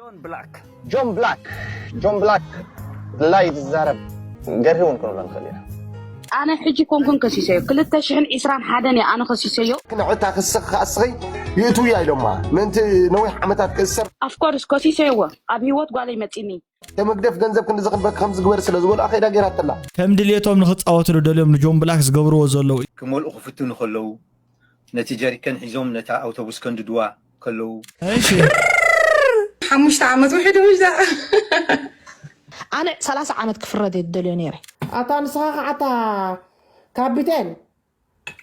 ጆን ብላክ ጆን ብላክ ድላይ ዝዛረብ ገርሂ እውን ክንብሎ ንኽእል ኢና። ኣነ ሕጂ ኮንኩን ከሲሰዮ ክልተ ሽሕን ዕስራን ሓደን እየ ኣነ ከሲሰዮ። ንዕታ ክስኽ ክኣስኸይ ይእትውያ ኢሎማ ምእንቲ ነዊሕ ዓመታት ክእሰር። ኣፍኮርስ ከሲሰይዎ ኣብ ህይወት ጓለይ መፂኒ። ከም ህግደፍ ገንዘብ ክንዲ ዝኽበክ ከም ዝግበር ስለ ዝበሉ ኣኸይዳ ገይራተላ። ከም ድልየቶም ንኽፃወትሉ ደልዮም ንጆን ብላክ ዝገብርዎ ዘለዉ እዩ። ክመልኡ ክፍትኑ ከለዉ ነቲ ጀሪከን ሒዞም ነታ ኣውቶቡስ ከንድድዋ ከለዉ እሺ ሓሙሽተ ዓመት ውሒዱ ምሽ ኣነ ሰላሳ ዓመት ክፍረድ እየ ዝደልዮ ነይረ። ኣታ ንስኻ ከዓ ኣታ ካፒቴን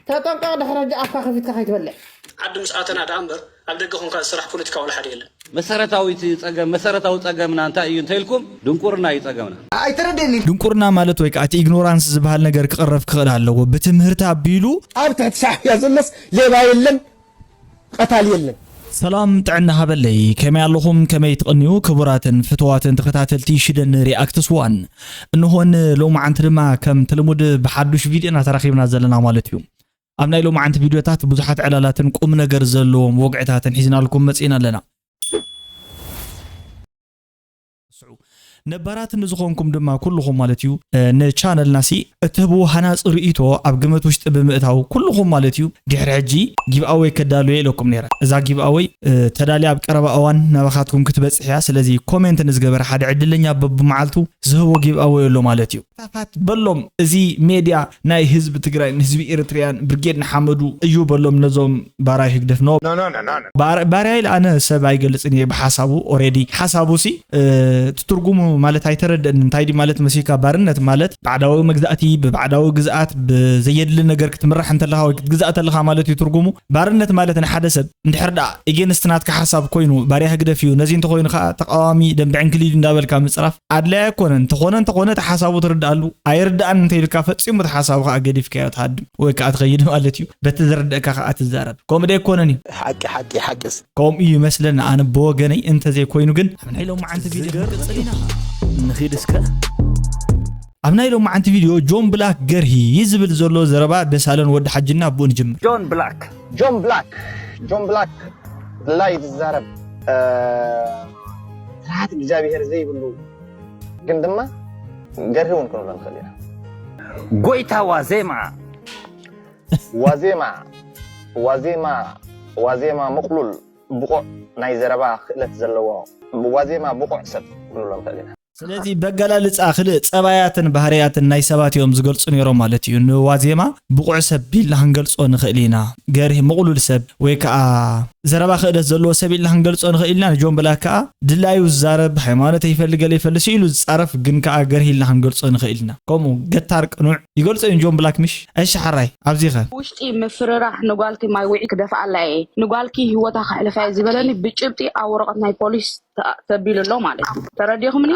ተጠንቀቕ፣ ድሕሪ ሕጂ ኣፍካ ከፊትካ ከይትበልዕ። ዓዲ ምስ ኣተና ደኣ እምበር ኣብ ደገ ኮንካ ዝስራሕ ፖለቲካ ዋላ ሓደ የለን። መሰረታዊ እቲ ጸገም መሰረታዊ ጸገምና እንታይ እዩ እንተኢልኩም ድንቁርና እዩ ጸገምና። ኣይተረደእኒ። ድንቁርና ማለት ወይ ከዓ እቲ ኢግኖራንስ ዝበሃል ነገር ክቕረፍ ክኽእል ኣለዎ። ብትምህርቲ ኣቢሉ ኣብ ትሕቲ ሻዕብያ ዘሎስ ሌባ የለን ቀታሊ የለን። ሰላም ጥዕና ሃበለይ፣ ከመይ ኣለኹም? ከመይ ትቕንዩ? ክቡራትን ፍትዋትን ተኸታተልቲ ሽደን ሪኣክትስ ዋን፣ እንሆ ንሎማዓንቲ ድማ ከምቲ ልሙድ ብሓዱሽ ቪድዮና ተራኺብና ዘለና ማለት እዩ። ኣብ ናይ ሎማዓንቲ ቪድዮታት ብዙሓት ዕላላትን ቁምነገር ዘለዎም ወግዕታትን ሒዝናልኩም መፂእና ኣለና። ስዑ ነባራት ንዝኾንኩም ድማ ኩልኹም ማለት እዩ ንቻነልና ሲ እትህብዎ ሃናፂ ርእይቶ ኣብ ግምት ውሽጢ ብምእታው ኩልኹም ማለት እዩ ድሕሪ ሕጂ ጊቭኣወይ ከዳሉ እየ ኢለኩም ነይረ። እዛ ጊቭኣወይ ተዳልያ ኣብ ቀረባ እዋን ናባኻትኩም ክትበፅሕ እያ። ስለዚ ኮሜንት ንዝገበረ ሓደ ዕድለኛ በብመዓልቱ ዝህቦ ጊቭኣወይ ኣሎ ማለት እዩ። ታፋት በሎም እዚ ሜድያ ናይ ህዝቢ ትግራይን ህዝቢ ኤርትርያን ብርጌድ ንሓመዱ እዩ በሎም ነዞም ባራይ ህግደፍ ኖ ባርያ ኢል ኣነ ሰብ ኣይገልፅን እየ ብሓሳቡ ኦሬዲ ሓሳቡ ሲ ትርጉሙ ማለት ኣይተረደእን እንታይ ዲ ማለት መሲካ ባርነት ማለት ባዕዳዊ መግዛእቲ ብባዕዳዊ ግዝኣት ብዘየድሊ ነገር ክትምራሕ እንተለካ ወይ ክትግዛእ ተለካ ማለት እዩ ትርጉሙ ባርነት ማለት ንሓደ ሰብ እንድሕር ደኣ ኢጌንስት ናትካ ሓሳብ ኮይኑ ባርያ ህግደፍ እዩ ነዚ እንተኮይኑ ከዓ ተቃዋሚ ደንበ ዕንክሊል እንዳበልካ ምፅራፍ ኣድላይ ኣይኮነን እንተኾነ እንተኾነ እቲ ሓሳቡ ትርድኣሉ ኣይርድኣን እንተኢልካ ፈፂሙ እቲ ሓሳቡ ከዓ ገዲፍካዮ ትሃድም ወይ ከዓ ትኸይድ ማለት እዩ በቲ ዝርድእካ ከዓ ትዛረብ ከምኡ ዶ ኣይኮነን እዩ ሓቂ ሓቂ ሓቅስ ከምኡ እዩ ይመስለኒ ኣነ ብወገነይ እንተዘይኮይኑ ግን ኣብ ናይ ሎማዓንቲ ቪድዮ ክንቅፅል ኢና ንኺድ እስከ ኣብ ናይ ሎማዓንቲ ቪድዮ ጆን ብላክ ገርሂ ዝብል ዘሎ ዘረባ ደሳለን ወዲ ሓጅና ብኡ ንጅምር ጆን ብላክ ጆን ብላክ ጆን ብላክ ድላይ ዝዛረብ ፍርሃት እግዚኣብሄር ዘይብሉ ግን ድማ ገርሂ እውን ክንብሎ ንኽእል ኢና ጎይታ ዋዜማ ዋዜማ ዋዜማ ዋዜማ ምቕሉል ብቑዕ ናይ ዘረባ ክእለት ዘለዎ ዋዜማ ብቑዕ ሰብ ክንብሎ ንኽእል ኢና። ስለዚ በገላልፃ ክልእ ፀባያትን ባህርያትን ናይ ሰባት እዮም ዝገልፁ ነይሮም ማለት እዩ። ንዋዜማ ብቑዕ ሰብ ኢልና ክንገልፆ ንኽእል ኢና። ገርሂ ምቕሉል ሰብ ወይ ከዓ ዘረባ ክእለት ዘለዎ ሰብ ኢልና ክንገልፆ ንኽእል ኢና። ንጆን ብላክ ከዓ ድላዩ ዝዛረብ፣ ሃይማኖት ይፈሊ ገለ ይፈሊ ስኢሉ ዝፃረፍ ግን ከዓ ገርሂ ኢልና ክንገልፆ ንኽእል ኢና። ከምኡ ገታር ቅኑዕ ይገልፆ እዩ ንጆን ብላክ ምሽ? እሺ ሓራይ ኣብዚኸ? ውሽጢ ምፍርራሕ ንጓልኪ ማይ ውዒ ክደፍኣላ እየ ንጓልኪ ህይወታ ከሕልፋ እየ ዝበለኒ ብጭብጢ ኣብ ወረቐት ናይ ፖሊስ ተቢሉ ኣሎ ማለት እዩ። ተረዲኹምኒ?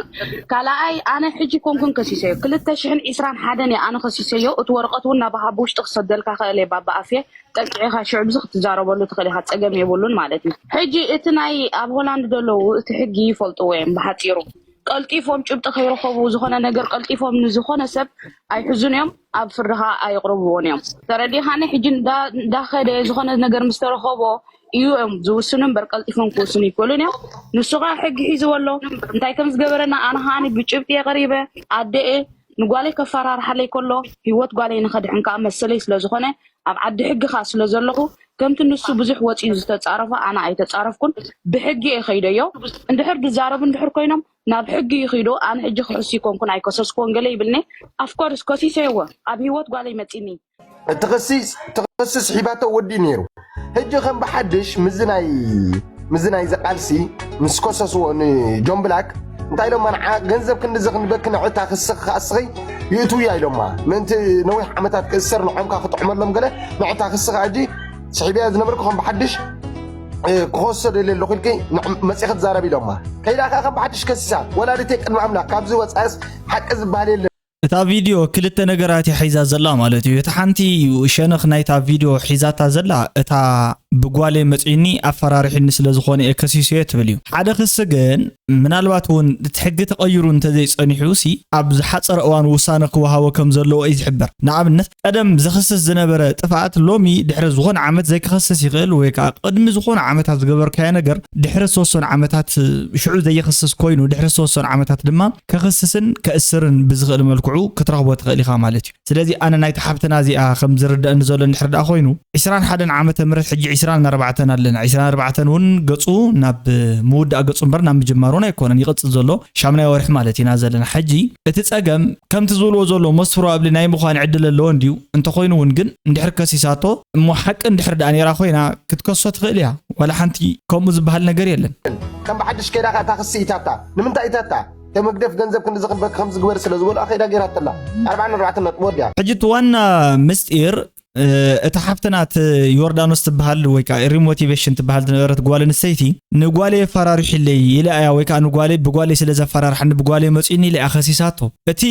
ካልኣይ ኣነ ሕጂ ኮንኩን ከሲሰዮ ክልተ ሽሕን ዒስራን ሓደን እየ ኣነ ከሲሰዮ እቲ ወረቐት እውን ናባኻ ብውሽጢ ክሰደልካ ክእል እየ ባባ ኣፍየ ጠንቂዕኻ ሽዑ ብዚ ክትዛረበሉ ትኽእል ኢኻ ጸገም የብሉን ማለት እዩ። ሕጂ እቲ ናይ ኣብ ሆላንድ ዘለዉ እቲ ሕጊ ይፈልጥዎ እዮም ብሓጺሩ ቀልጢፎም ጭብጢ ከይረኸቡ ዝኾነ ነገር ቀልጢፎም ንዝኾነ ሰብ ኣይሕዙን እዮም ኣብ ፍርዲ ከዓ ኣይቕርብዎን እዮም ተረዲኻኒ ሕጂ እንዳኸደ ዝኾነ ነገር ምስ ተረኸቦ እዩ እዮም ዝውስኑ እምበር ቀልጢፎም ክውስኑ ይክእሉን እዮም ንሱ ከዓ ሕጊ ሒዝዎ ኣሎ እንታይ ከም ዝገበረና ኣነ ከዓ ብጭብጢ የቐሪበ ኣደኤ ንጓለይ ከፈራርሓለይ ከሎ ህይወት ጓለይ ንኸድሕን ከዓ መሰለይ ስለዝኾነ ኣብ ዓዲ ሕጊ ከዓ ስለዘለኹ ከምቲ ንሱ ብዙሕ ወፂኡ ዝተፃረፎ ኣነ ኣይተፃረፍኩን ብሕጊ እየ ከይደዮ እንድሕር ዝዛረቡ እንድሕር ኮይኖም ናብ ሕጊ ይኺዶ ኣነ ሕጂ ክሕሱ ይኮንኩን ኣይከሰስኩዎን ገለ ይብልኒ ኣፍኮርስ ከሲሰይወ ኣብ ሂወት ጓለይ መጺኒ እቲ ክሲ ሒባቶ ወዲኡ ነይሩ ሕጂ ከም ብሓድሽ ምዚ ናይ ምዚ ናይዚ ቃልሲ ምስ ከሰስዎ ንጆን ብላክ እንታይ ኢሎማ ንዓ ገንዘብ ክንድዚ ክንበኪ ንዕታ ክስኺ ክኣስኺ ይእትውያ ኢሎማ ምእንቲ ነዊሕ ዓመታት ክእሰር ንዖምካ ክጥዕመሎም ገለ ንዕታ ክስኺ ሕጂ ስሒበያ ዝነበርኩ ከም ብሓድሽ ክኸሶ ደልየ ኣለኹ ኢልኪ መፂኺ ትዛረብ ኢሎማ ከይዳ ከዓ ከም ብሓድሽ ከሲሳ ወላዲተይ ቅድሚ ኣምላኽ ካብዚ ወፃእስ ሓቂ ዝበሃል የለን እታ ቪድዮ ክልተ ነገራት እያ ሒዛ ዘላ ማለት እዩ። እቲ ሓንቲ ሸነኽ ናይታ ቪድዮ ሒዛታ ዘላ እታ ብጓለይ መጺኒ ኣፈራሪሒኒ ስለ ዝኾነ እየ ከሲሰዮ ትብል እዩ። ሓደ ክሲ ግን ምናልባት እውን እቲ ሕጊ ተቐይሩ እንተዘይጸኒሑ ሲ ኣብ ዝሓጸረ እዋን ውሳነ ክወሃቦ ከም ዘለዎ እዩ ዝሕበር። ንኣብነት ቀደም ዘኽስስ ዝነበረ ጥፍኣት ሎሚ ድሕሪ ዝኾነ ዓመት ዘይክኸስስ ይኽእል ወይ ከዓ ቅድሚ ዝኾነ ዓመታት ዝገበርካዮ ነገር ድሕሪ ዝተወሰኑ ዓመታት ሽዑ ዘይኽስስ ኮይኑ ድሕሪ ዝተወሰኑ ዓመታት ድማ ከኽስስን ከእስርን ብዝኽእል መልክዑ ክትረኽቦ ትኽእል ኢኻ ማለት እዩ። ስለዚ ኣነ ናይቲ ሓብትና እዚኣ ከም ዝርደኣኒ ዘሎ እንድሕር ደኣ ኮይኑ ዕስራን ሓደን ዓመተ ምህረት ሕጂ ዕስራን ኣርባዕተን ኣለና። ዕስራን ኣርባዕተን እውን ገጹ ናብ ምውዳእ ገጹ እምበር ናብ ምጅማር እውን ኣይኮነን ይቕጽል ዘሎ። ሻምናይ ወርሒ ማለት ኢና ዘለና። ሕጂ እቲ ጸገም ከምቲ ዝብልዎ ዘሎ most probably ናይ ምዃን ዕድል ኣለዎ እንድዩ። እንተኾይኑ እውን ግን እንድሕር ከሲሳቶ እሞ ሓቂ እንድሕር ደኣ ነይራ ኮይና ክትከሶ ትኽእል እያ። ዋላ ሓንቲ ከምኡ ዝበሃል ነገር የለን። ከም ብሓድሽ ከይዳ ከ እታ ክሲ ኢታታ ንምንታይ ኢታታ? ተመግደፍ ገንዘብ ክንዲ ዝኽበክ ከም ዝግበር ስለ ዝበሉ ኣኸይዳ ገይራተላ ኣርባዕን ኣርባዕተን ነጥቢ ወዲያ። ሕጂ እቲ ዋና ምስጢር እ፣ እታ ሓፍትና እቲ ዮርዳኖስ ትበሃል ወይ ከዓ ሪሞቲቬሽን ትበሃል ዝነበረት ጓል ኣንስተይቲ ንጓለይ የፈራርሒለይ ኢላ እያ ወይ ከዓ ንጓለይ ብጓለይ ስለ ዘፈራርሓኒ ብጓለይ መፂኒ ኢላ እያ ከሲሳቶ። እቲ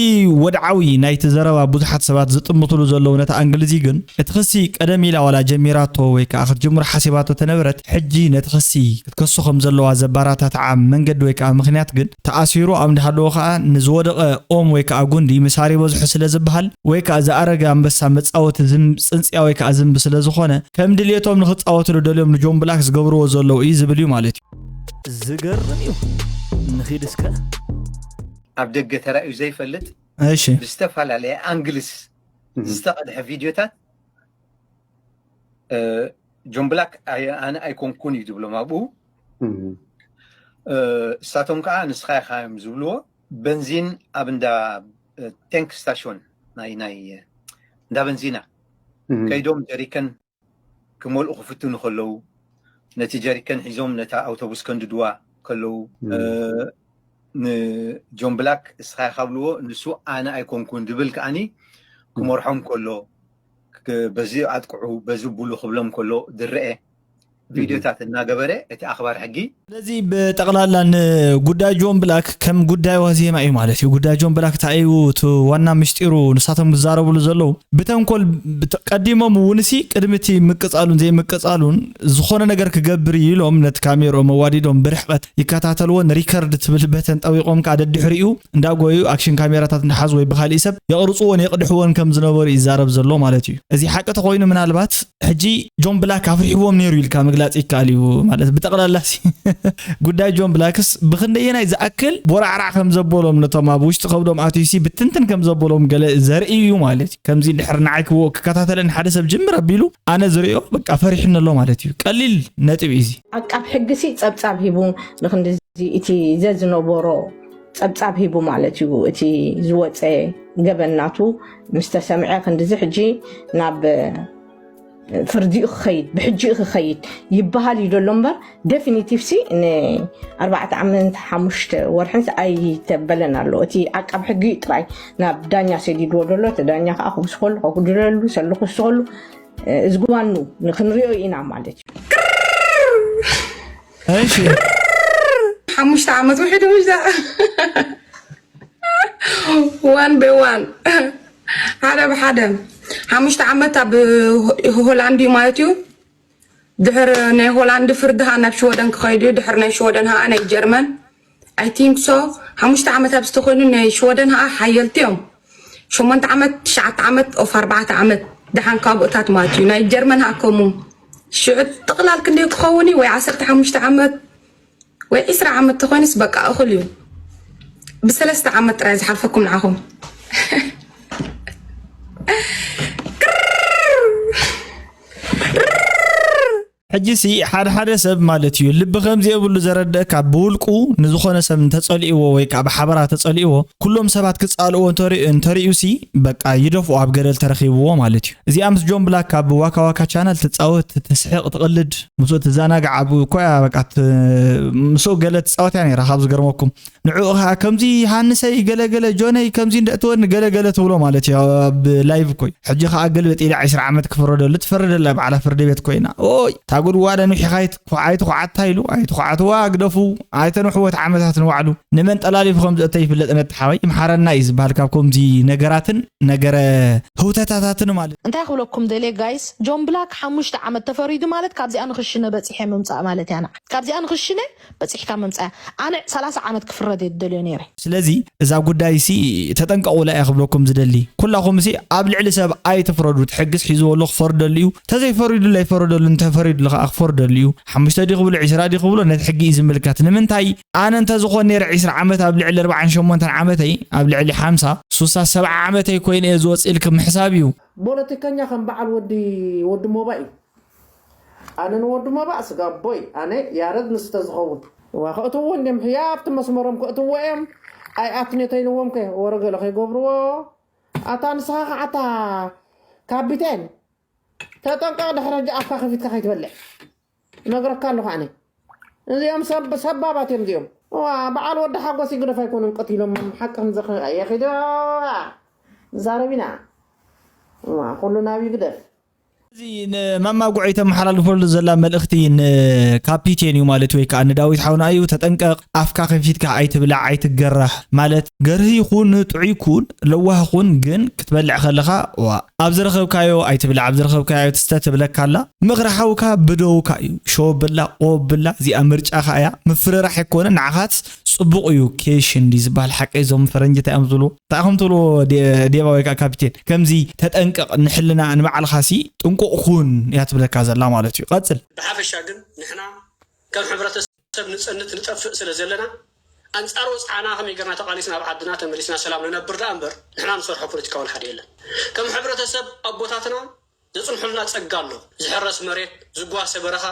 ወድዓዊ ናይቲ ዘረባ ብዙሓት ሰባት ዝጥምትሉ ዘለዉ ነቲ ኣንግልዚ ግን እቲ ክሲ ቀደም ኢላ ዋላ ጀሚራቶ ወይ ከዓ ክትጅምሮ ሓሲባቶ ተነበረት ሕጂ ነቲ ክሲ ክትከሶ ከም ዘለዋ ዘባራታትዓ መንገዲ ወይ ከዓ ምኽንያት ግን ተኣሲሩ ኣብ እንዳሃለዎ ከዓ ንዝወደቐ ኦም ወይ ከዓ ጉንዲ ምሳር ይበዝሖ ስለ ዝበሃል ወይ ከዓ ዝኣረገ ኣንበሳ መፃወቲ ዝም ፅንፅያ ወይ ከዓ ዝንቢ ስለ ዝኾነ ከም ድልየቶም ንኽፃወትሉ ደልዮም ንጆን ብላክ ዝገብርዎ ዘለዉ እዩ ዝብል እዩ ማለት እዩ። ዝገርም እዩ። ንኺድ እስከ። ኣብ ደገ ተራእዩ ዘይፈልጥ እሺ ብዝተፈላለየ ኣንግልስ ዝተቐድሐ ቪድዮታት ጆን ብላክ ኣነ ኣይኮንኩን እዩ ዝብሎም ኣብኡ። እሳቶም ከዓ ንስኻ ኢኻ እዮም ዝብልዎ። በንዚን ኣብ እንዳ ቴንክ ስታሽን ናይ ናይ እንዳ በንዚና ከይዶም ጀሪከን ክመልኡ ክፍትኑ ከለዉ ነቲ ጀሪከን ሒዞም ነታ ኣውቶቡስ ከንድድዋ ከለዉ ንጆን ብላክ እስኻ ኢኻ ብልዎ፣ ንሱ ኣነ ኣይኮንኩን ዝብል ከዓኒ ክመርሖም ከሎ በዚ ኣጥቅዑ በዚ ቡሉ ክብሎም ከሎ ዝረአ ቪድዮታት እናገበረ እቲ ኣኽባር ሕጊ ስለዚ ብጠቕላላ ንጉዳይ ጆን ብላክ ከም ጉዳይ ዋዜማ እዩ ማለት እዩ። ጉዳይ ጆን ብላክ እንታይ እዩ እቲ ዋና ምስጢሩ ንሳቶም ዝዛረብሉ ዘለዉ ብተንኮል ቀዲሞም እውን ሲ ቅድሚ እቲ ምቅፃሉን ዘይምቅፃሉን ዝኾነ ነገር ክገብር እዩ ኢሎም ነቲ ካሜርኦም ኣዋዲዶም ብርሕቐት ይከታተልዎን ሪከርድ ትብል በተን ጠዊቖም ከዓ ደድሕሪኡ እንዳጎዩ ኣክሽን ካሜራታት እንዳሓዙ ወይ ብካሊእ ሰብ የቕርፅዎን የቕድሕዎን ከም ዝነበሩ ይዛረብ ዘሎ ማለት እዩ። እዚ ሓቂ ተኾይኑ ምናልባት ሕጂ ጆን ብላክ ኣፍሪሕዎም ነይሩ ኢልካ ምግላፅ ይከኣል እዩ ማለት ብጠቕላላ ጉዳይ ጆን ብላክስ ብክንደየናይ ዝኣክል ቦራዕራዕ ከም ዘበሎም ነቶም ኣብ ውሽጢ ከብዶም ኣትዩሲ ብትንትን ከም ዘበሎም ገለ ዘርኢ እዩ ማለት እዩ። ከምዚ እንድሕር ንዓይ ክከታተለኒ ሓደ ሰብ ጅምር ኣቢሉ ኣነ ዝሪኦ በቃ ፈሪሕኒ ኣሎ ማለት እዩ። ቀሊል ነጥብ እዩ እዚ። ዓቃብ ሕግሲ ጸብጻብ ሂቡ ንክንድዚ እቲ ዘዝነበሮ ጸብጻብ ሂቡ ማለት እዩ። እቲ ዝወጸ ገበናቱ ምስ ተሰምዐ ክንድዚ ሕጂ ናብ ፍርዲኡ ክኸይድ ብሕጂኡ ክኸይድ ይበሃል እዩ ዘሎ እምበር ደፊኒቲቭ ሲ ንኣርባዕተ ዓመት ሓሙሽተ ወርሕን ኣይተበለን ኣሎ። እቲ ዓቃብ ሕጊ እዩ ጥራይ ናብ ዳኛ ሰዲድዎ ዘሎ። እቲ ዳኛ ከዓ ክውስኸሉ ከጉድለሉ ሰሉ ክውስኸሉ እዝግዋኑ ንክንሪኦ ኢና ማለት እዩ። እሺ ሓሙሽተ ዓመት ውሒዱ ምሽ one by one ሓደ ብሓደ ሓሙሽተ ዓመት ኣብ ሆላንድ እዩ ማለት እዩ። ድሕር ናይ ሆላንድ ፍርዲ ከዓ ናብ ሽወደን ክኸይድ እዩ። ድሕር ናይ ሽወደን ከዓ ናይ ጀርመን I think so ሓሙሽተ ዓመት ኣብ ዝተኮይኑ ናይ ሽወደን ከዓ ሓየልቲ እዮም። ሸሞንተ ዓመት ትሽዓተ ዓመት ኦፍ ኣርባዕተ ዓመት ደሓን ካብኡታት ማለት እዩ። ናይ ጀርመን ከዓ ከምኡ ሽዑ ጥቕላል ክንደይ ክኸውን እዩ ወይ ዓሰርተ ሓሙሽተ ዓመት ወይ ዒስራ ዓመት ተኾይኑስ በቃ እኹል እዩ። ብሰለስተ ዓመት ጥራይ ዝሓልፈኩም ንዓኹም። ሕጂ ሲ ሓደ ሓደ ሰብ ማለት እዩ ልቢ ከም ዘየብሉ ዘረድእ ካብ ብውልቁ ንዝኾነ ሰብ እንተጸሊእዎ ወይ ከዓ ብሓበራ ተጸሊእዎ ኩሎም ሰባት ክጻልእዎ እንተሪኡ ሲ በቃ ይደፍኦ ኣብ ገደል ተረኺብዎ ማለት እዩ። እዚኣ ምስ ጆን ብላክ ካብ ዋካ ዋካ ቻነል ትጻወት ትስሕቕ ትቕልድ ምስኡ ትዘናጋዕ ኣብ ኮያ በቃ ምስኡ ገለ ትጻወት እያ ነይራ ካብ ዝገርመኩም ንዕኡ ከዓ ከምዚ ሃንሰይ ገለገለ ጆነይ ከምዚ እንደእትወኒ ገለገለ ትብሎ ማለት እዩ። ኣብ ላይቭ ኮይ ሕጂ ከዓ ገልበጥ ኢለ ዕስራ ዓመት ክፍረደሉ ትፈረደላ ባዕላ ፍርዲ ቤት ኮይና ኦይ ጉድጓድ ኣንዊሕኻ ኣይትኩ- ኣይትኹዓታ ኢሉ ኣይትኹዓትዋ ግደፉ ኣይተንውሕዎ እቲ ዓመታት ንባዕሉ ንመን ጠላሊፉ ከም ዘእተ ይፍለጥ ነቲ ሓወይ ይምሓረና እዩ ዝበሃል ካብ ከምዚ ነገራትን ነገረ ህውተታታትን ማለት እንታይ ክብለኩም ደልየ ጋይስ፣ ጆን ብላክ ሓሙሽተ ዓመት ተፈሪዱ ማለት ካብዚኣ ንክሽነ በፂሐ ምምፃእ ማለት እያ። ንዓ ካብዚኣ ንክሽነ በፂሕካ ምምፃእ እያ። ኣነ ሰላሳ ዓመት ክፍረድ እየ ዝደልዮ ነይረ። ስለዚ እዛ ጉዳይ ሲ ተጠንቀቑላ እየ ክብለኩም ዝደሊ። ኩላኹም ሲ ኣብ ልዕሊ ሰብ ኣይትፍረዱ። እቲ ሕግስ ሒዝዎ ኣሎ ክፈርደሉ እዩ። ተዘይፈሪዱላ ይፈረደሉ፣ እንተፈሪዱሉ ከዓ ክፈርደሉ እዩ። ሓሙሽተ ድዩ ክብሎ ዒስራ ድዩ ክብሎ ነቲ ሕጊ እዩ ዝምልከት። ንምንታይ ኣነ እንተዝኾን ነይረ ዒስራ ዓመት ኣብ ልዕሊ ኣርባዓን ሸሞንተን ዓመተይ ኣብ ልዕሊ ሓምሳ ሱሳ ሰብዓ ዓመተይ ኮይነ እየ ዝወፅእ ኢልኪ ምሕሳብ እዩ። ፖለቲከኛ ከም በዓል ወዲ ወዲ ሞባ እዩ። ኣነ ንወዲ ሞባ ስጋቦይ ኣነ ያረድ ንስተ ዝኸውን ዋ ከእትዎ እንዲም ሕያ ኣብቲ መስመሮም ከእትዎ እዮም። ኣይ ኣትኔ ተይልዎም ከ ወረገለ ከይገብርዎ። ኣታ ንስኻ ከዓታ ካቢቴን ተጠንቀቕ፣ ድሕሪ ሕጂ ኣፍካ ከፊትካ ከይትበልዕ እነግረካ ኣለኹ ኣነ። እዚኦም ሰብ ሰባባት እዮም እዚኦም። ዋ በዓል ወዲ ሓጎስ ይግደፍ ኣይኮኑን ቀቲሎም ሓቂ ክንዘኽር የኺዶ ዛረብ ኢና። ዋ ኩሉ ናብ ይግደፍ። እዚ ንማማ ጉዐይ ተመሓላልፈሉ ዘላ መልእኽቲ ንካፒቴን እዩ ማለት ወይ ከዓ ንዳዊት ሓውና እዩ። ተጠንቀቕ፣ ኣፍካ ከፊትካ ኣይትብላዕ፣ ኣይትገራህ ማለት ገርህ ይኹን ጥዑይ ይኩን ለዋህ ኩን ግን ክትበልዕ ከለኻ ዋ ኣብ ዝረኸብካዮ ኣይትብላዕ፣ ኣብ ዝረኸብካዮ ትስተ ትብለካ ኣላ። ምኽሪ ሓውካ ብደውካ እዩ። ሸው ብላ ቆብ ብላ እዚኣ ምርጫኻ እያ። ምፍርራሕ ኣይኮነ ንዓኻት ጽቡቕ እዩ። ኬሽ እንዲ ዝበሃል ሓቂ እዞም ፈረንጂ እንታይ እዮም ዝብሉ እንታይ ከም ትብልዎ ዴ- ዴባ ወይ ከዓ ካፒቴን ከምዚ ተጠንቀቕ ንሕልና ንባዕልኻ ሲ ጥንቁቕ ኩን እያ ትብለካ ዘላ ማለት እዩ። ቀጽል። ብሓፈሻ ግን ንሕና ከም ሕብረተሰብ ንጸንት ንጠፍእ ስለ ዘለና ኣንጻር ወጽዓና ከመይ ገርና ተቓሊስና ኣብ ዓድና ተመሊስና ሰላም ንነብር ደኣ እምበር ንሕና ንሰርሖ ፖለቲካ ወላ ሓደ የለን። ከም ሕብረተሰብ ኣቦታትና ዘጽንሑልና ጸጋ ኣሎ። ዝሕረስ መሬት፣ ዝጓሰ በረኻ፣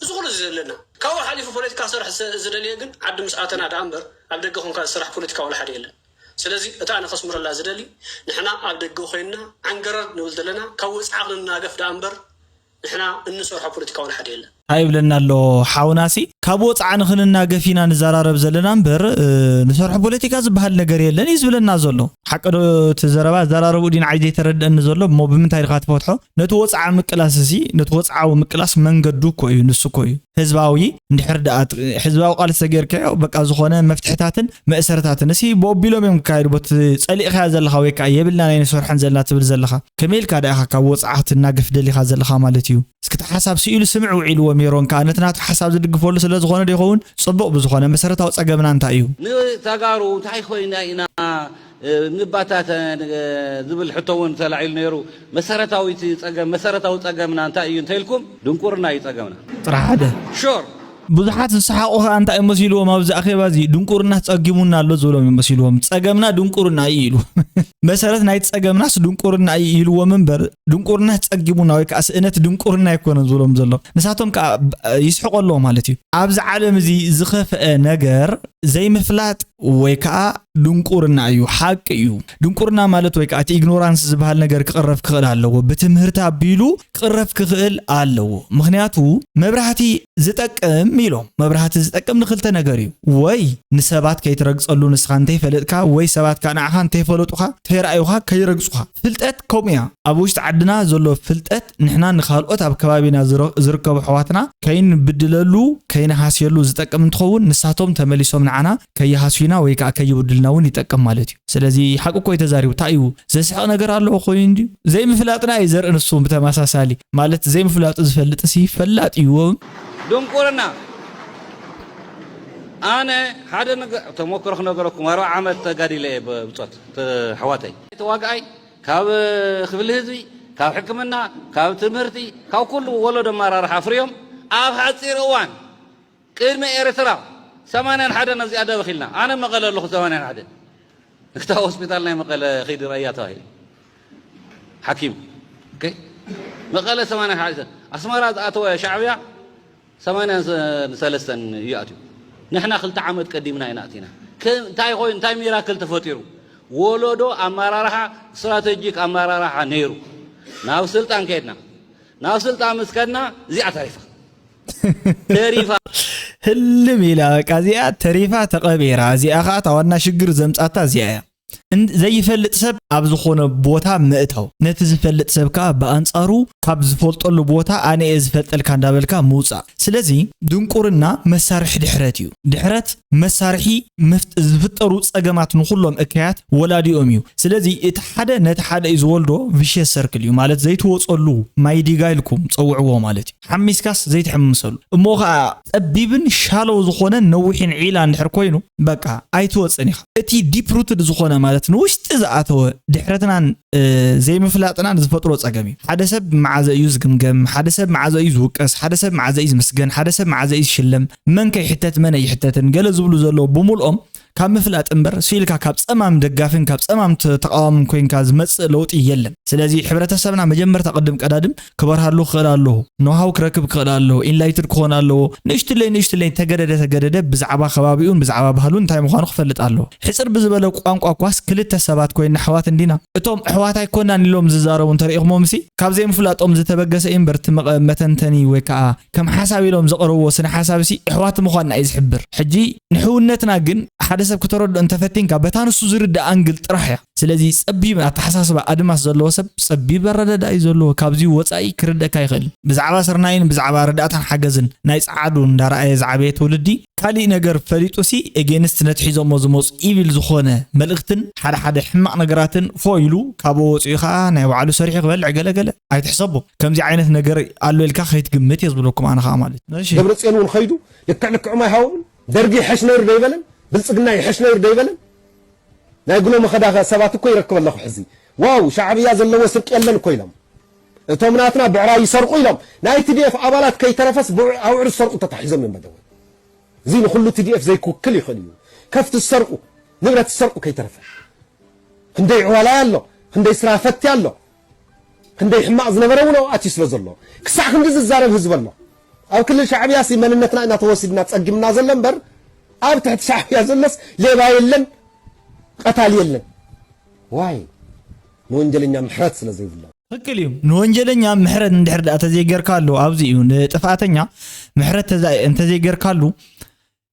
እዚ ኩሉ እዚ ዘለና ካብኡ ሓሊፉ ፖለቲካ ክሰርሕ ዝደልየ ግን ዓዲ ምስ ኣተና ደኣ እምበር ኣብ ደገ ኮንካ ዝስራሕ ፖለቲካ ወላ ሓደ የለን። ስለዚ እቲ ኣነ ከስምረላ ዝደሊ ንሕና ኣብ ደገ ኮይንና ዓንገረር ንብል ዘለና ካብ ወፅዓ ክንናገፍ ደኣ እምበር ንሕና እንሰርሖ ፖለቲካ ወላ ሓደ የለን። እንታይ ይብለና ኣሎ ሓውናሲ ካብ ወፅዓ ንክንናገፍ ኢና ንዘራረብ ዘለና እምበር ንሰርሖ ፖለቲካ ዝበሃል ነገር የለን እዩ ዝብለና ዘሎ። ሓቂ ዶ እቲ ዘረባ ኣዘራረብኡ ድዩ ንዓይ ዘይተረድአኒ ዘሎ እሞ ብምንታይ ድኻ ትፈትሖ? ነቲ ወፅዓ ምቅላስ እዚ ነቲ ወፅዓዊ ምቅላስ መንገዱ እኮ እዩ ንሱ እኮ እዩ ህዝባዊ እንድሕር ደኣ ህዝባዊ ቃልሲ ተገይርካዮ በቃ ዝኾነ መፍትሕታትን መእሰርታትን እሲ ብኦቢሎም እዮም ክካየዱ ቦቲ ፀሊእኻያ ዘለኻ ወይ ከዓ የብልና ናይ ንሰርሐን ዘለና ትብል ዘለኻ ከመይ ኢልካ ደኣ ኢኻ ካብ ወፅዓ ክትናገፍ ደሊኻ ዘለኻ ማለት እዩ። እስኪ እቲ ሓሳብ ስኢሉ ስምዕ ውዒልዎ ሜሮን ከዓ ነቲ ናቱ ሓሳብ ዝድግፈሉ ስለ ዝኾነ ዶ ይኸውን? ፅቡቕ ብዝኾነ መሰረታዊ ፀገምና እንታይ እዩ? ንተጋሩ እንታይ ኮይና ኢና ንባታተን ዝብል ሕቶ እውን ተላዒሉ ነይሩ። መሰረታዊ እቲ ፀገም መሰረታዊ ፀገምና እንታይ እዩ እንተኢልኩም ድንቁርና እዩ ፀገምና። ጥራሕ ሓደ ሹር ብዙሓት ዝሰሓቑ ከዓ እንታይ እዮም መሲልዎም ኣብዚ ኣኼባ እዚ ድንቁርና ፀጊሙና ኣሎ ዝብሎም እዮም መሲልዎም። ፀገምና ድንቁርና እዩ ኢሉ። መሰረት ናይ ፀገምናስ ድንቁርና እዩ ኢልዎም እምበር ድንቁርና ፀጊሙና ወይ ከዓ ስእነት ድንቁርና ኣይኮነን ዝብሎም ዘሎ። ንሳቶም ከዓ ይስሕቁ ኣለዎ ማለት እዩ። ኣብዚ ዓለም እዚ ዝኸፍአ ነገር ዘይምፍላጥ ወይ ከዓ ድንቁርና እዩ፣ ሓቂ እዩ። ድንቁርና ማለት ወይ ከዓ እቲ ኢግኖራንስ ዝበሃል ነገር ክቕረፍ ክኽእል ኣለዎ። ብትምህርቲ ኣቢሉ ክቕረፍ ክኽእል ኣለዎ። ምኽንያቱ መብራህቲ ዝጠቅም ኢሎም። መብራህቲ ዝጠቅም ንክልተ ነገር እዩ። ወይ ንሰባት ከይትረግፀሉ ንስኻ እንተይፈለጥካ ወይ ሰባት ከዓ ንዓኻ እንተይፈለጡኻ እንተይረኣዩኻ ከይረግፁኻ። ፍልጠት ከምኡ እያ። ኣብ ውሽጢ ዓድና ዘሎ ፍልጠት ንሕና ንኻልኦት ኣብ ከባቢና ዝረ- ዝርከቡ ኣሕዋትና ከይንብድለሉ ከይንሃስየሉ ዝጠቅም እንትኸውን ንሳቶም ተመሊሶም ንዓና ከይሃስዩና ወይ ከዓ ከይብድሉና እውን ይጠቅም ማለት እዩ። ስለዚ ሓቂ እኮ እዩ ተዛሪቡ። እንታይ እዩ ዘስሕቕ ነገር ኣለዎ ኮይኑ እንድዩ ዘይምፍላጥና እዩ ዘርኢ ንሱ ብተመሳሳሊ ማለት ዘይምፍላጡ ዝፈልጥሲ ፈላጥ እዩ። ድንቁርና ኣነ ሓደ ነገር ተሞክሮ ክነገረኩም ኣርባዓ ዓመት ተጋዲለ እየ ብብፆት ኣሕዋተይ ተዋግኣይ ካብ ክፍሊ ህዝቢ ካብ ሕክምና ካብ ትምህርቲ ካብ ኩሉ ወለዶ ኣመራርሓ ኣፍርዮም ኣብ ሓፂር እዋን ቅድሚ ኤርትራ ሰማንያን ሓደን ኣብዚኣ ደበኺልና ኣነ መቐለ ኣለኹ ሰማንያን ሓደን ንክታ ሆስፒታል ናይ መቐለ ኺዲ ረእያ ተባሂሉ ሓኪም መቐለ ሰማንያን ሓደን ኣስመራ ዝኣተወ ሻዕብያ ሰማንያን ሰለስተን እዩ ኣትዩ። ንሕና ክልተ ዓመት ቀዲምና ኢና ኣቲና። እንታይ ኮይኑ እንታይ ሚራክል ተፈጢሩ? ወለዶ ኣመራርሓ ስትራተጂክ ኣመራርሓ ነይሩ። ናብ ስልጣን ከድና። ናብ ስልጣን ምስ ከድና እዚኣ ተሪፋ። ተሪፋ። ህልም ኢላ በቃ እዚኣ ተሪፋ ተቐቢራ። እዚኣ ከዓ እታ ዋና ሽግር ዘምፃታ እዚኣ እያ። ዘይፈልጥ ሰብ ኣብ ዝኾነ ቦታ ምእታው፣ ነቲ ዝፈልጥ ሰብ ከዓ ብኣንጻሩ ካብ ዝፈልጠሉ ቦታ ኣነ እየ ዝፈልጠልካ እንዳበልካ ምውፃእ። ስለዚ ድንቁርና መሳርሒ ድሕረት እዩ። ድሕረት መሳርሒ ዝፍጠሩ ፀገማት ንኩሎም እከያት ወላዲኦም እዩ። ስለዚ እቲ ሓደ ነቲ ሓደ እዩ ዝወልዶ ቪሽየስ ሰርክል እዩ ማለት ዘይትወፀሉ ማይ ዲጋ ኢልኩም ፀውዕዎ ማለት እዩ። ሓሚስካስ ዘይትሕምሰሉ እሞ ከዓ ጠቢብን ሻለው ዝኾነ ነዊሕን ዒላ እንድሕር ኮይኑ በቃ ኣይትወፅን ኢኻ። እቲ ዲፕ ሩትድ ዝኾነ ማለት ንውሽጢ ዝኣተወ ድሕረትናን ዘይምፍላጥናን ዝፈጥሮ ፀገም እዩ። ሓደ ሰብ መዓዘ እዩ ዝግምገም? ሓደ ሰብ መዓዘ እዩ ዝውቀስ? ሓደ ሰብ መዓዘ እዩ ዝምስገን? ሓደ ሰብ መዓዘ እዩ ዝሽለም? መን ከይሕተት መን ኣይሕተትን ገለ ዝብሉ ዘለዉ ብምልኦም ካብ ምፍላጥ እምበር ስኢልካ ካብ ፀማም ደጋፊን ካብ ፀማም ተቃዋምን ኮይንካ ዝመፅእ ለውጢ የለን። ስለዚ ሕብረተሰብና መጀመርታ ቅድም ቀዳድም ክበርሃሉ ክኽእል ኣለዎ። ኖሃው ክረክብ ክኽእል ኣለዎ። ኢንላይትድ ክኾን ኣለዎ። ንእሽትለይ ንእሽትለይ ተገደደ ተገደደ ብዛዕባ ከባቢኡን ብዛዕባ ባህሉን እንታይ ምዃኑ ክፈልጥ ኣለዎ። ሕፅር ብዝበለ ቋንቋ ኳስ ክልተ ሰባት ኮይና ኣሕዋት እንዲና። እቶም ኣሕዋት ኣይኮናን ኢሎም ዝዛረቡ እንተሪኢኹሞምሲ ካብ ዘይምፍላጦም ዝተበገሰ እዩ እምበር እቲ መቐ- መተንተኒ ወይ ከዓ ከም ሓሳብ ኢሎም ዘቕርብዎ ስነ ሓሳብ ሲ ኣሕዋት ምዃንና እዩ ዝሕብር። ሕጂ ንሕውነትና ግን ሓደ ሰብ ክተረድኦ እንተፈቲንካ በታ ንሱ ዝርዳእ ኣንግል ጥራሕ እያ። ስለዚ ጸቢብ ኣተሓሳስባ ኣድማስ ዘለዎ ሰብ ጸቢብ ኣረዳዳ እዩ ዘለዎ። ካብዚ ወጻኢ ክርደካ ይኽእል። ብዛዕባ ስርናይን ብዛዕባ ረዳእታን ሓገዝን ናይ ጸዓዱ እንዳረኣየ ዝዓበየ ትውልዲ ካሊእ ነገር ፈሊጡ ሲ ኤጌንስት ነቲ ሒዞሞ ዝመፁ ኢቪል ዝኾነ መልእኽትን ሓደ ሓደ ሕማቕ ነገራትን ፎ ኢሉ ካብኡ ወፂኡ ከዓ ናይ ባዕሉ ሰሪሑ ክበልዕ ገለ ገለ ኣይትሕሰቦ። ከምዚ ዓይነት ነገር ኣሎ ኢልካ ከይትግምት እየ ዝብለኩም ኣነ ከዓ ማለት እዩ። እሺ። ደብረፅዮን እውን ኸይዱ ልክዕ ልክዑም ኣይሃቦምን። ደርጊ ይሐሽ ነይሩ ዶ ይበለን? ብልፅግና ይሐሽ ነይሩ ዶ ይበለን? ናይ ጉሎ መኸዳ ሰባት እኮ ይረክብ ኣለኹ ሕዚ። ዋው ሻዕብያ ዘለዎ ስርቂ የለን እኮ ኢሎም። እቶም ናትና ብዕራይ ይሰርቁ ኢሎም ናይ ቲ ዲ ኤፍ ኣባላት ከይተረፈስ ብዕ- ኣውዕር ዝሰርቁ ተታሒዞም እዮም በደወ። እዚ ንኹሉ ቲ ዲ ኤፍ ዘይክውክል ይኽእል እዩ። ከፍቲ ዝሰርቁ፣ ንብረት ዝሰርቁ ከይተረፈ ክንደይ ዕዋላይ ኣሎ፣ ክንደይ ስራፈቲ ኣሎ፣ ክንደይ ሕማቕ ዝነበረ እውን ኣብኡ ኣትዩ ስለ ዘሎ ክሳዕ ክንዲ ዝዛረብ ህዝቢ ኣሎ። ኣብ ክልል ሻዕብያ ሲ መንነትና ኢና ተወሲድና ጸጊምና ዘሎ እምበር ኣብ ትሕቲ ሻዕብያ ዘሎስ ሌባ የለን፣ ቀታሊ የለን። ዋይ ንወንጀለኛ ምሕረት ስለ ዘይብሎ። ትክክል እዩ። ንወንጀለኛ ምሕረት እንድሕር ደኣ ተዘይገርካሉ ኣብዚ እዩ። ንጥፍኣተኛ ምሕረት ተዛ- እንተዘይገርካሉ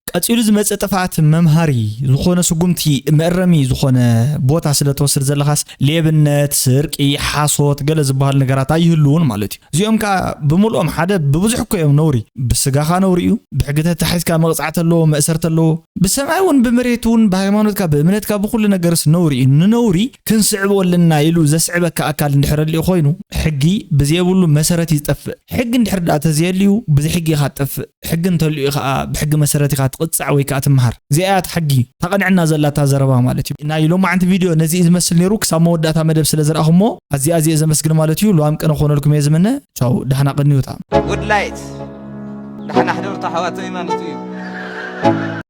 ቀጺሉ ዝመጽእ ጥፍኣት መምሃሪ ዝኾነ ስጉምቲ መእረሚ ዝኾነ ቦታ ስለ ትወስድ ዘለኻስ ሌብነት፣ ስርቂ፣ ሓሶት ገለ ዝበሃሉ ነገራት ኣይህልውን ማለት እዩ። እዚኦም ከኣ ብምልኦም ሓደ ብብዙሕ እኮ እዮም ነውሪ። ብስጋኻ ነውሪ እዩ፣ ብሕጊ ተታሒዝካ መቕጻዕቲ ኣለዎ፣ መእሰርቲ ኣለዎ። ብሰማይ እውን ብመሬት እውን ብሃይማኖትካ ብእምነትካ ብኹሉ ነገርስ ነውሪ እዩ። ንነውሪ ክንስዕቦ ኣለና ኢሉ ዘስዕበካ ኣካል እንድሕር ኣድልዩ ኮይኑ ሕጊ ብዘየብሉ መሰረት እዩ ዝጠፍእ። ሕጊ እንድሕር ደኣ ተዘየልዩ ብዘይ ሕጊ ኢኻ ትጠፍእ። ሕጊ እንተልዩ ከዓ ብሕጊ መሰረት ኢኻ ትቕጻዕ ወይ ከዓ ትምሃር። እዚኣ እያ እቲ ሕጊ ተቐንዕና ዘላታ ዘረባ ማለት እዩ። ናይ ሎማዓንቲ ቪድዮ ነዚ እዩ ዝመስል ነይሩ። ክሳብ መወዳእታ መደብ ስለ ዝረኣኹሞ ኣዚኣ እዚኣ ዘመስግን ማለት እዩ። ሉዋም ቅነ ክኾነልኩም እየ ዝምነ። ቻው፣ ደህና ቅንዩታ። Good light። ደሕና ሕደሩ ኣሕዋተይ ማለት እዩ።